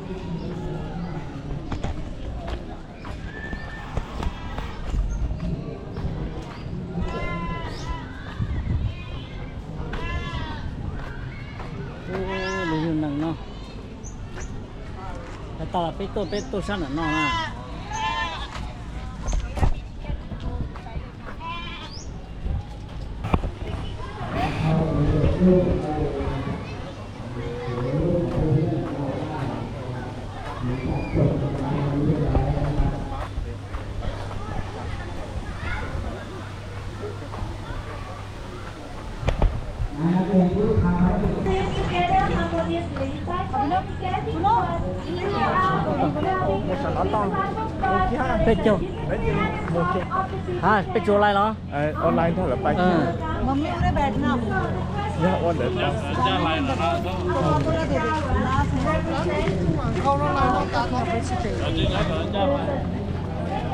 Ub, lub yug neeg no. Hais tas los peb tuaj, peb tuaj sab nram no na. Peb caug. Hais peb tsuas online los? Online thôi là pais. Yog ua ntawd tau.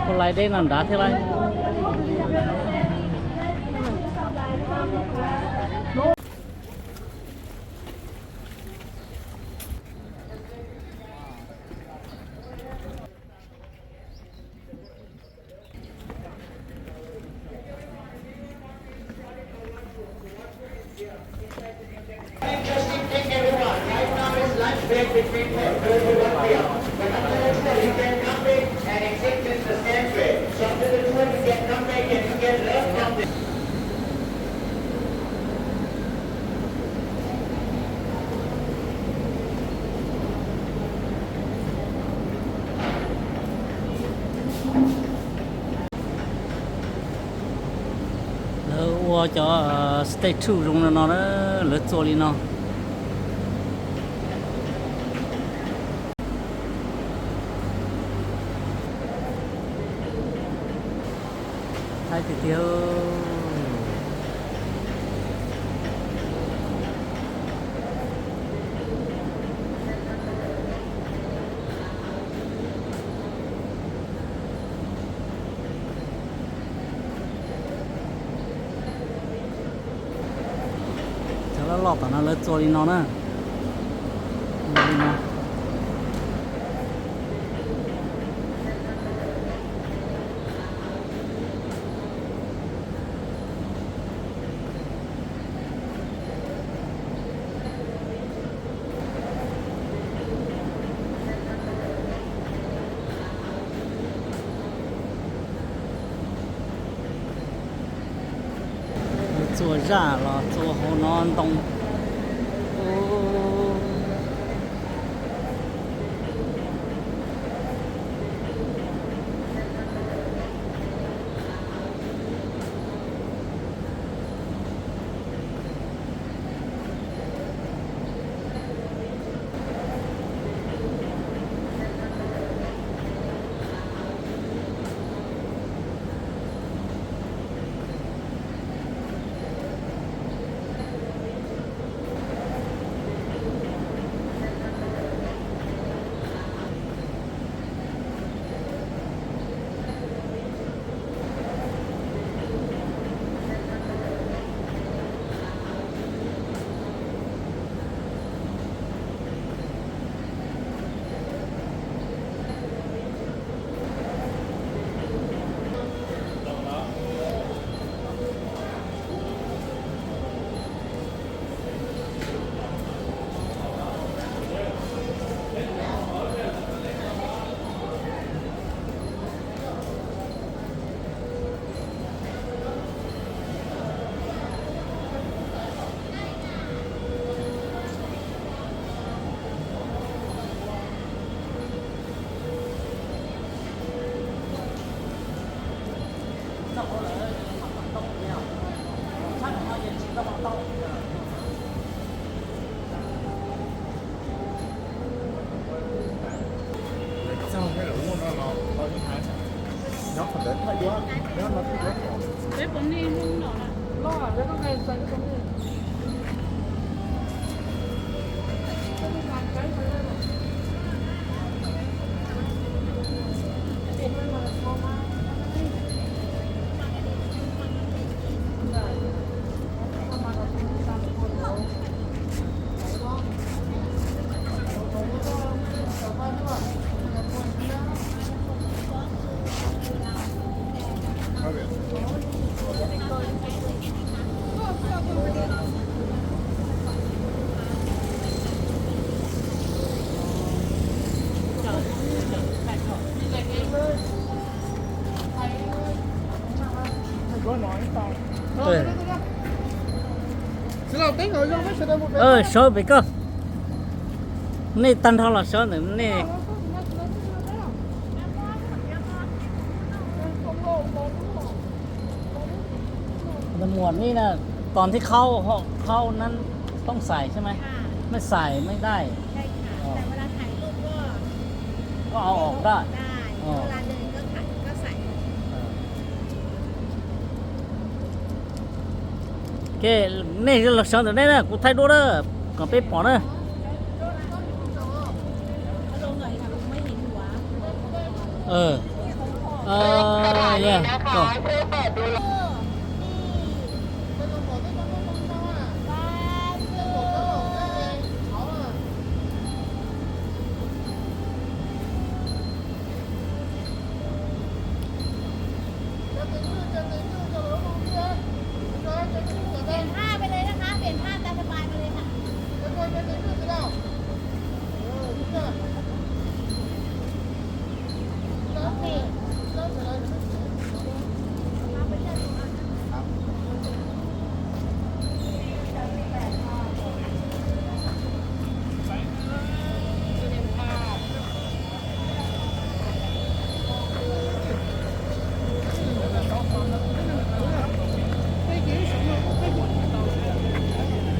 Ua online deb no nrad thiab lauj. Interesting thing, everyone. Right now it's lunch break between twelve to one p m. But after that, you can come back and exit with the same way. So after the tour, you can come back and you can learn from this. Lawv ua cov stage two zoo no no na, lawv txua li no. Thaib tiag tiag. Cov loj loj tom no lawv txua li no na. Li no. Txua zaj los txua hauv no ntoo. Peb puas nej hnub no na? Sawv pem koj, nej tag nrho los sawv ntawm nej. Muam, nej na, tos thiab, khau khau nan tooj xais thiab mas, mej xais mej dai, koj au ov daj. Ke, nej los sawv ntawm nej na, kuv thaij duab na, kom peb pom na.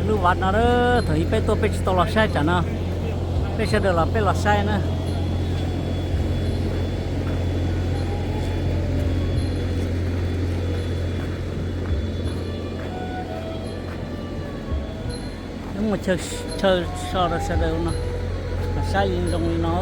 Lub vaj no, thaum ub peb tuaj peb tsis tau los saib tsam no, peb sawv daws los peb los saib na. Muaj chaw so rau sawv daws no, saib li zoo li no.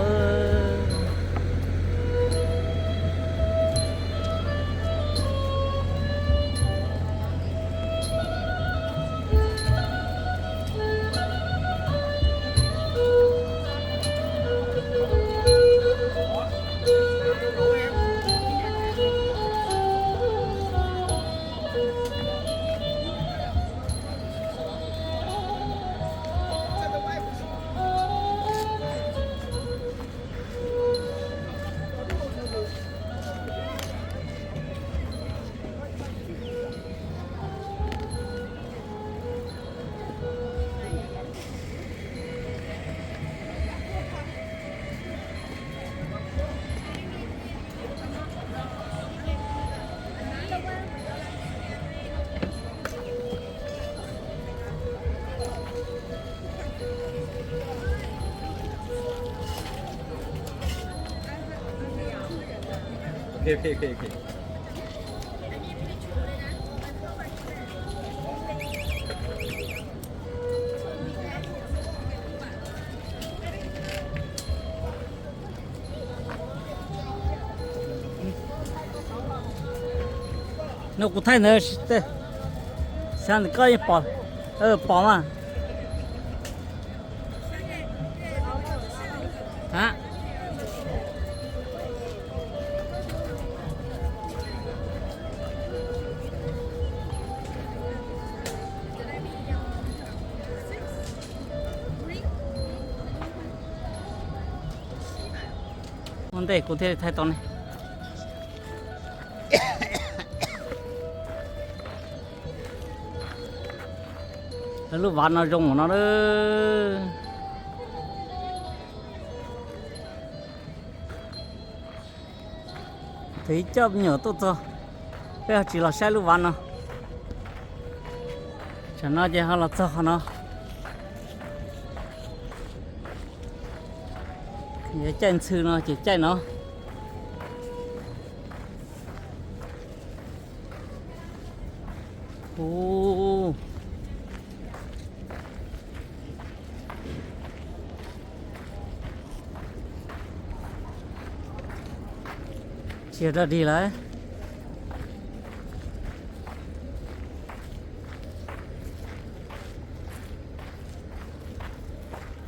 No kuv thaij ntawd, xav ntawm koj yeej pom, pom mas. Ua ntej kuv thiaj li thaij tau ne. Lub vaj no zoo npaum no. Thaum ub coj me nyuam tuaj txog, peb ho tsis los saib lub vaj no. Tsam no ces ho los txog qhov no. Yog caij ntxhw no ces caij no. Ub, tsis yog dog dig lawm.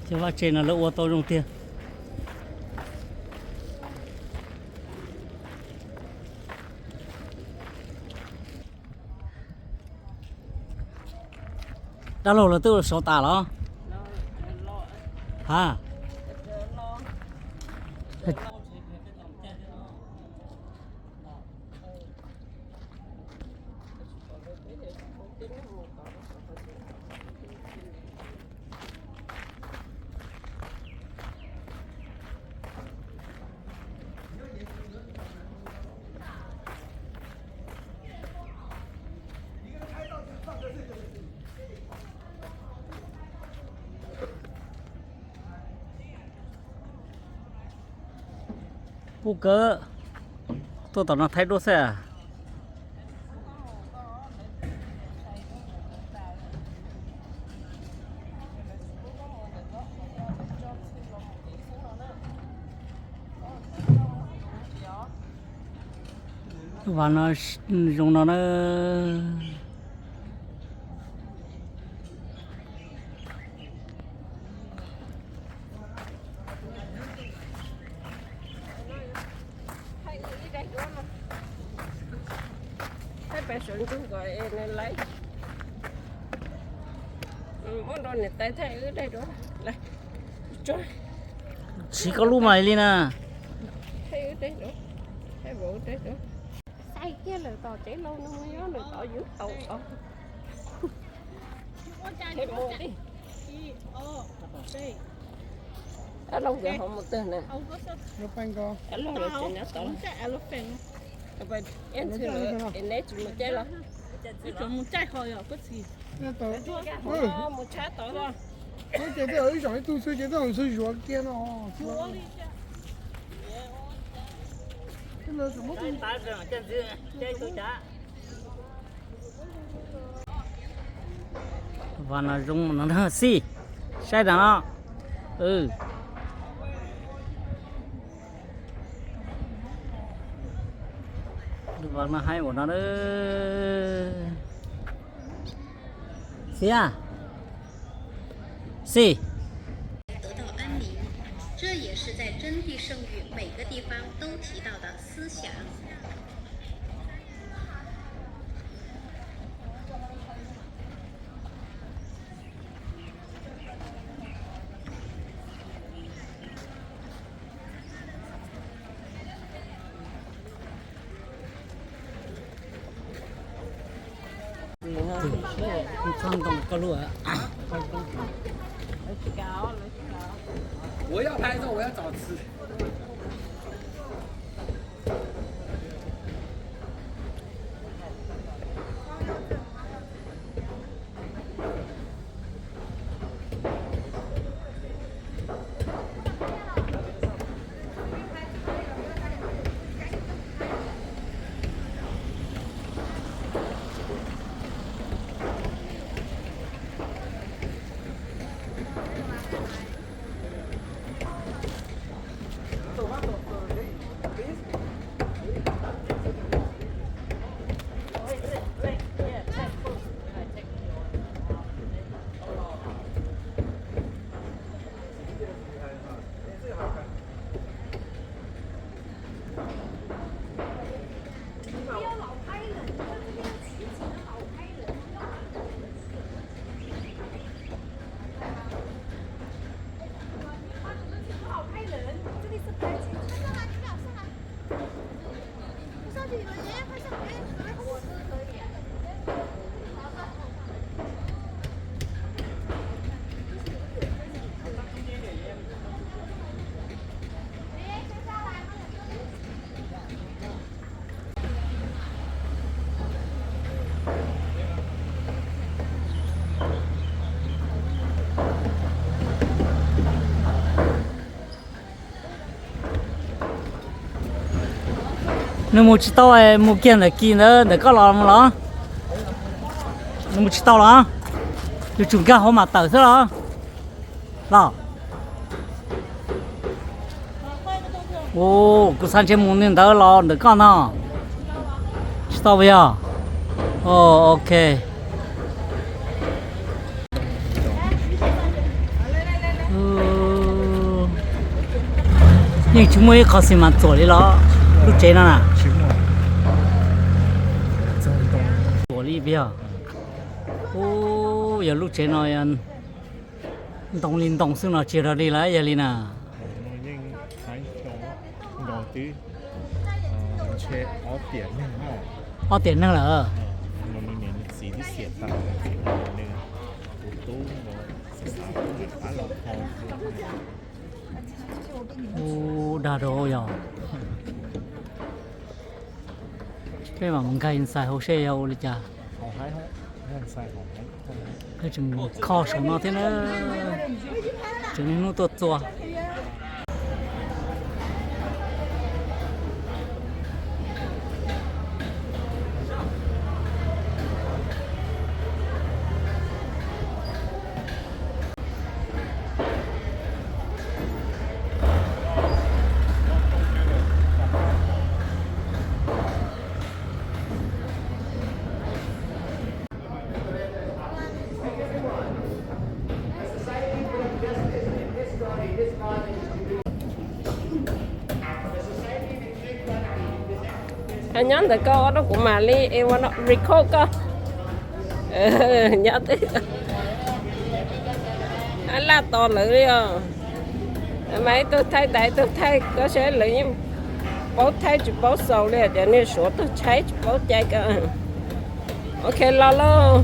Cov vaj tse no lawv ua tau zoo tiag. Dab laug los twb ua saud tas los? Ha. Ub kawg, tuaj tom no thaij duab xwb. Lub vas no zoo no na. Thaij pais saum ntsug kom nws laiv. Muab nrog niam tais thaij wb daig duab. Siv koj lub mas li na. Thaij wb daig duab. Thaij vauv wb daig duab. Xais kiag lawm tom tsev laug no mus nyob lawm tod yus tau os. Dab laug nkawd ho mus twg na? Dab laug lawv tsev nyob tod. Neb tsis mus caij los? Mus tshab tod. Ces tej zaum ib zaug ib tug xwb ces tej zaum ntxhw zuav kiag no. Vas no zoo no xij, saib tas no. Lub vas no haib ua no. Xij, xij. 得到安宁，这也是在真谛圣域每个地方都提到的思想。 Txhob ntoo koj lub. 我要拍照，我要找词。 Nws mus tsis tau, mus kiag ntawm kis ntawd ntawm koj los mus los? Nws mus tsis tau los? Yuav tsum nkag hauv mas tawm xwb los? Los. Kuv xav ntshe mus ntawd los ntawm koj no. Tsis tau puas yog? Ok. Yeej tsis muaj ib qho xi mas txuam li los? Lub tsev no na. Txuam li puas yog? Yog lub tsev no ntoo li ntoo xwb no tsis yog li lawm, yog li na. Ob tiam neeg lawm. Ub, dag rau yog. Peb mam mus nkag inside hauv seb yog ua li cas. Peb tseem kho saum no thiab na. Tseem niaj hnub tuaj txua. Nyob ntawm koj ua rau kuv mam li record koj. Nyob twb laj tos lawv li os. Mas ib tug thaij tas ib tug thaij, koj saib lawv yeej paub thaij tsis paub xaus li, cov niag Suav tuaj tshaib tsis paub cai ko. Ok, los lauj.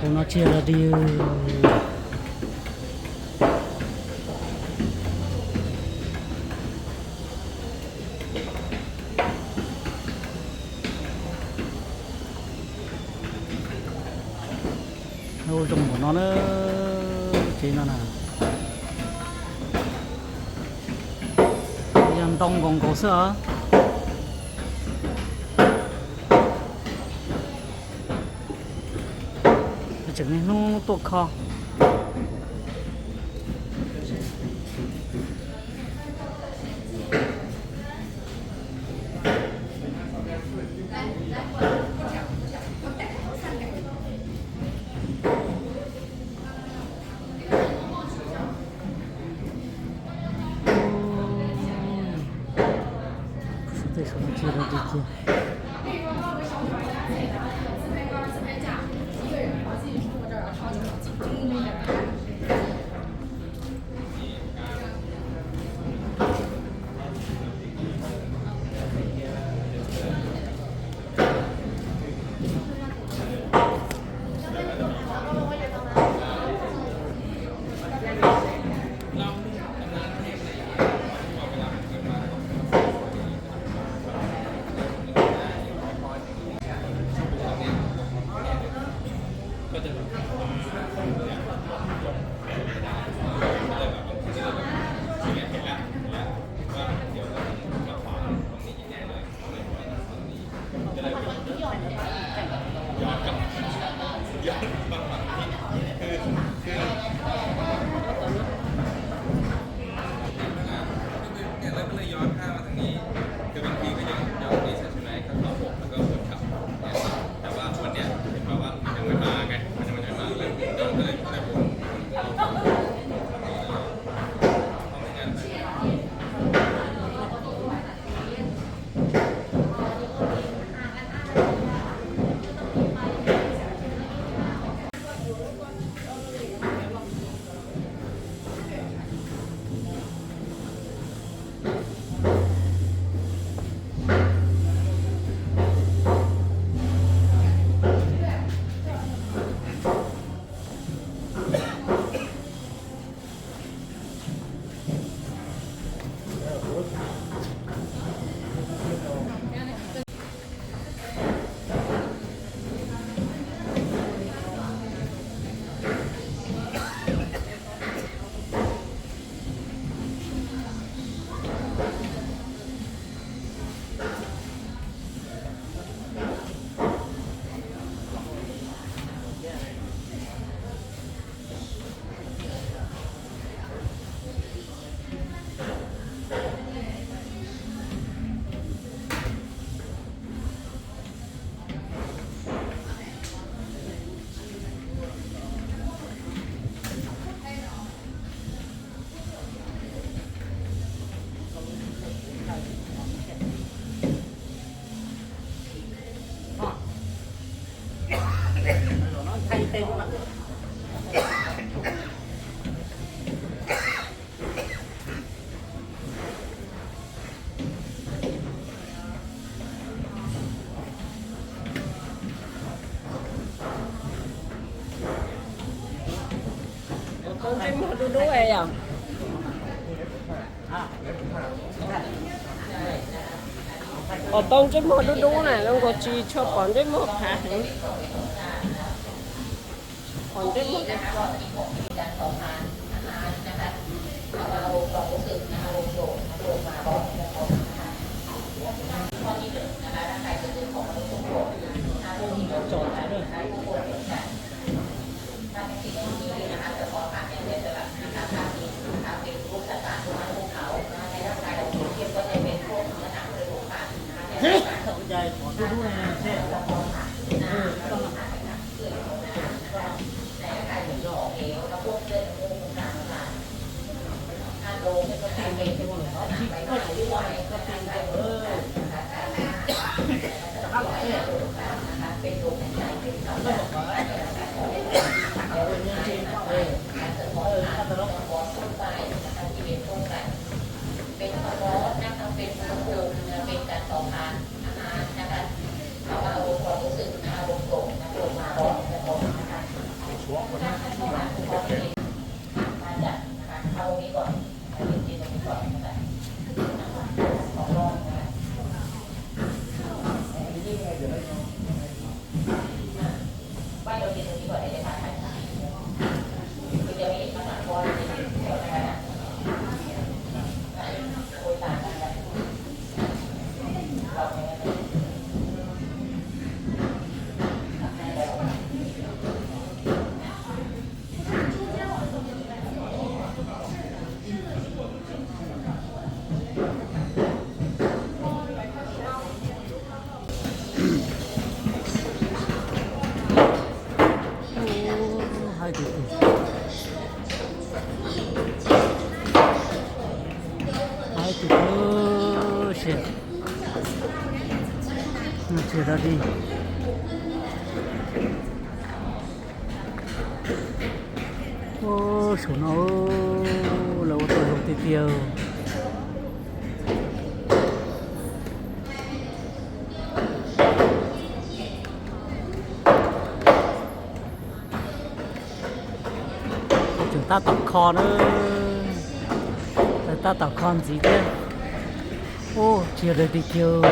Tus no tsis yog los dig. Ua zoo npaum no na, tsev no na. Yog ntoo nkaus nkaus xwb os. Tseem niaj hnub tuaj kho. Dub dub yom. Pom tau ntsej muag dub dub na, zoo nkaus tsis tshua pom ntsej muag qhav heev. Pom ntsej muag. Haib tus twg, haib tus twg, sia, tsis da di. Ua, saum no lawv ua tau zoo tiag tiag. Tseem tab tom kho na, tab tom kho ntxiv thiab. Ub, tsis yog daws tiag tiag.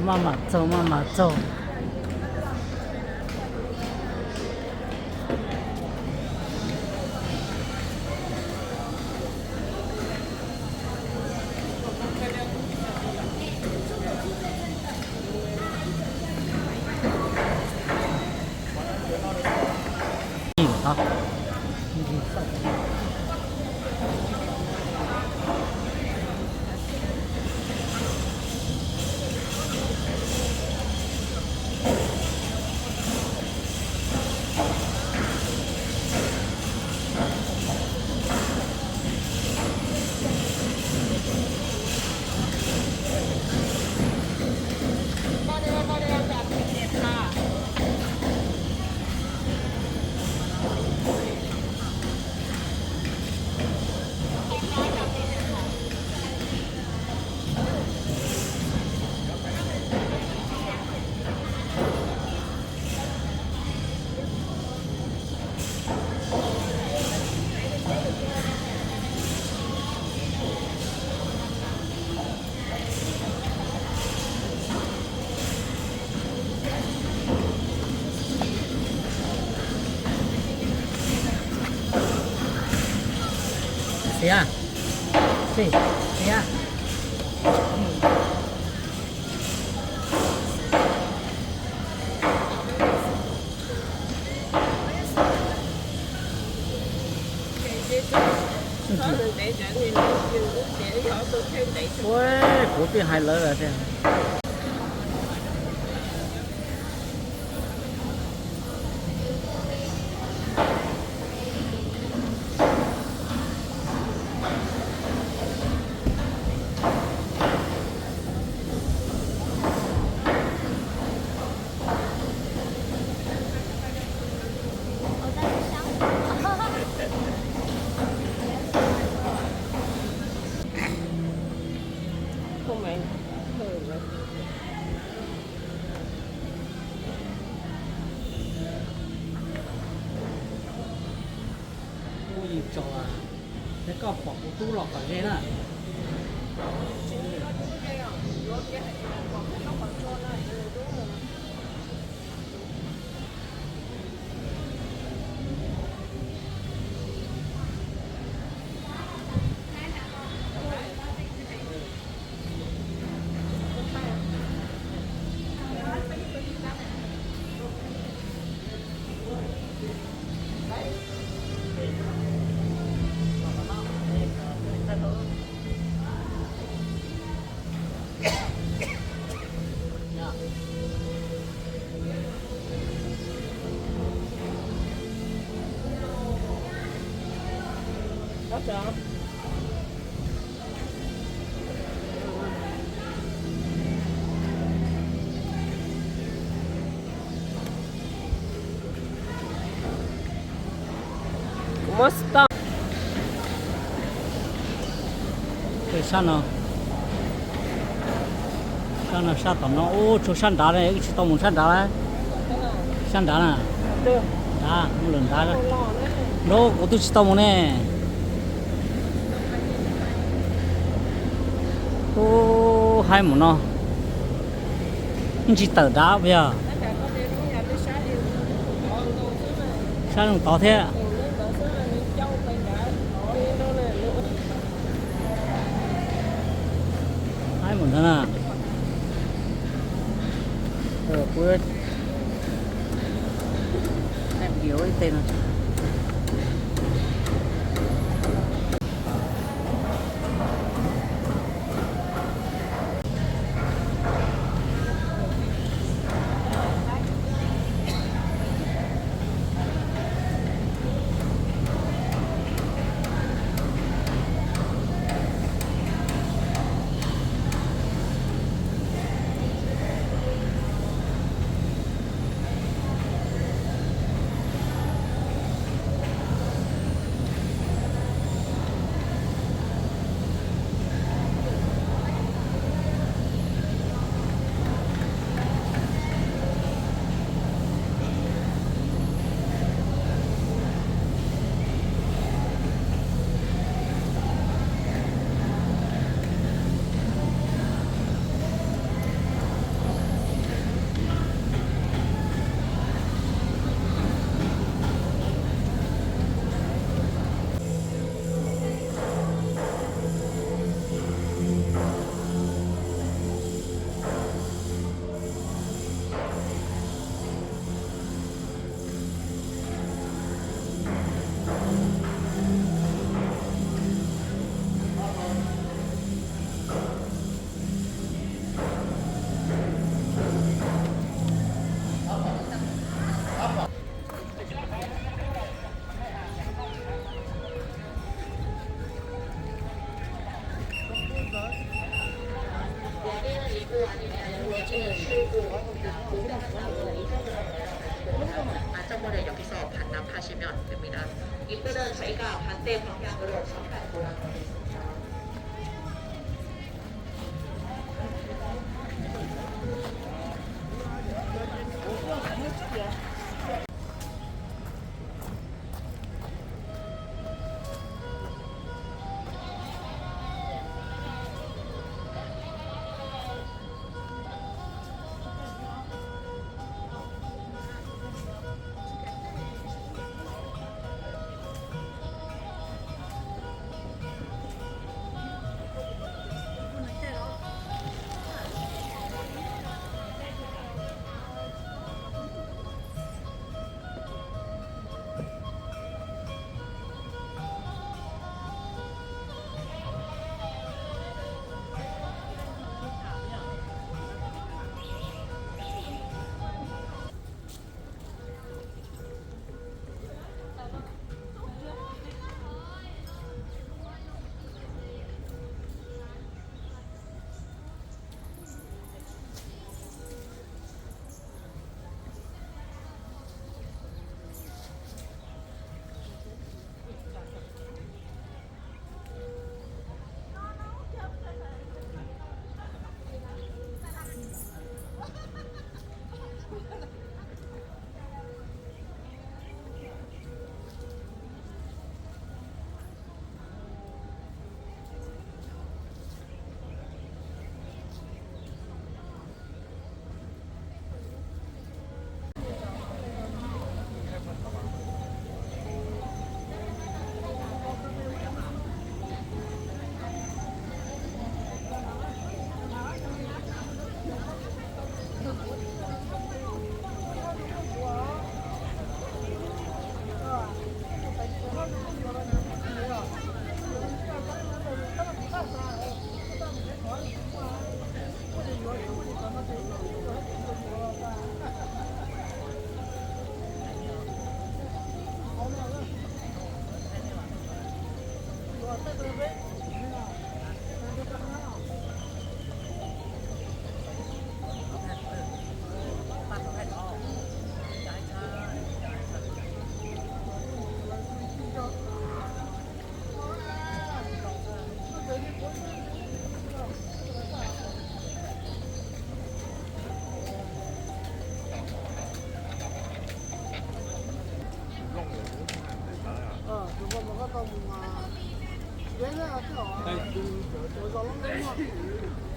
Maj mam txaug, maj mam txaug. Xiav, xiav. Ua, kuv twb hais lawv tias Koj pom kuv tub los kom ze na. Kuv muab stop. Sab no, sab no sab tom no, ub, tshuav sab nrad ne, wb tsis tau mus sab nrad lawm. Sab nrad na, nrad, mus lawm nrad. Nrad kuv twb tsis tau mus ne. Ub, haib mus no. Tsis tawm nrad puas yog? Sab zoo tod thiab. Haib mus ntag na. Kuv ib teg no.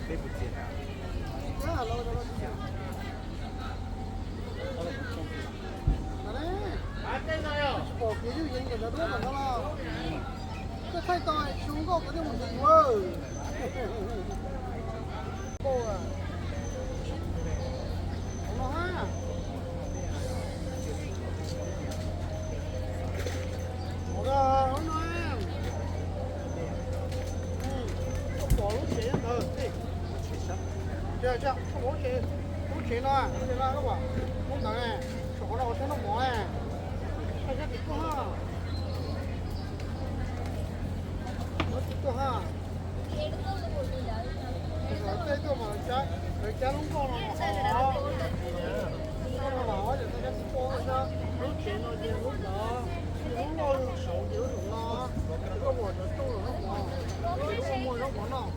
Peb puas txias? Tsis txias. Tsis pom kev ywj yees ntawm lawv duab ntawm no los. Koj thaij tau tsis zoo nkauj koj thiaj mus ntev ua. Hauv no ha. Hauv no. Koj pom lub tsev ntawd. Koj pom lub tsev, lub tsev no, lub tsev no koj pom, lub ntawd, saum qhov no ua tsheb noj mov. Thaij sab tim tuaj ha. Sab tim tuaj ha. Tej tuaj mas lawv cab lub nkoj no, nkoj no los cov thaij sab tim tuaj, lub tsev no ces lub ntawd, lub loj saud ces lub saum no, koj pom cov rooj los noj mov, ces lub muag zaub mov noj.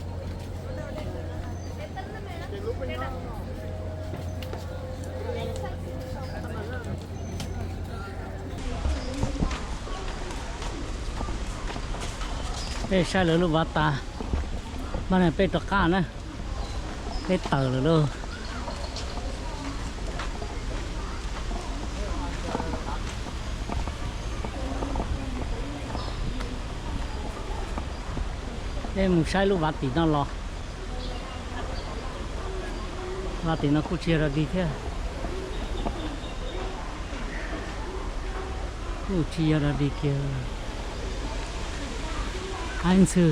Ces lub peb nyob no. Peb saib lawv lub vaj tas, mas peb rov qab na, peb tawm lawm lauj. Peb mus saib lub vaj tim no los. Vaj tim no kuj tsis yog dog dig thiab. Kuj tsis yog dog dig kiag. Aib ntxhw.